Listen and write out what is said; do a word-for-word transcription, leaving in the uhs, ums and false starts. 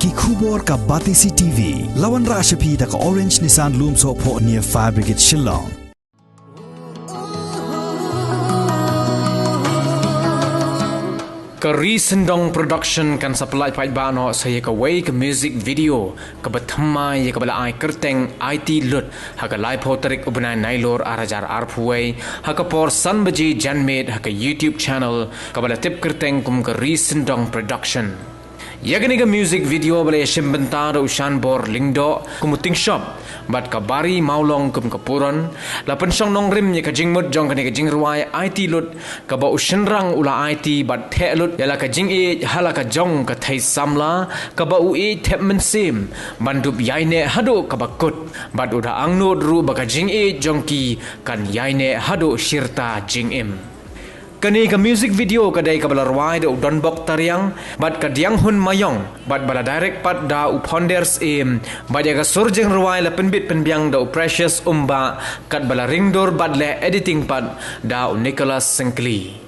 Ki khubor ka Batesi TV. La wanrah sha phi da ka Orange Nissan Lumsohphoh near Fire Brigade Shillong. Ka Ri Syndong Production kan sa pyllait paidbah noh sa ïa kawei ka music video kaba thymmai ïa kaba la ai kyrteng Aiti Lut ha ka laiphew tarik u bnai Nailur ar hajar arphew wei ha ka por san baje janmiet ha ka YouTube channel kaba la tip kyrteng kum ka Ri Syndong Production. Ïa kane ka music video ba la ïashim bynta da u Shanbor Lyngdoh kum u Tingshop bad ka Bari Mawlong kum ka Puron, la pynshong nongrim ïa ka jingmut jong kane ka jingrwai Aiti Lut, kaba u shynrang u la aiti bad theh lut ïa la ka jingïeit ha la ka jong ka thei samla, kaba u ïeit thep mynsiem ban dup ïaineh haduh kaba kut, bad u da angnud ruh ba ka jingïeit jong ki kan ïaineh haduh shirta jingim. Kane ka music video ka dei kaba la rwai da u Donbok Tariang bad ka Dianghun Mayong bad ba la direct pat da u Phonder Syiem, bad ïa ka sur jingrwai la pynbit pynbiang da u Precious Umbah, katba la ringdur bad leh editing pat da u Nicholas Syngkli.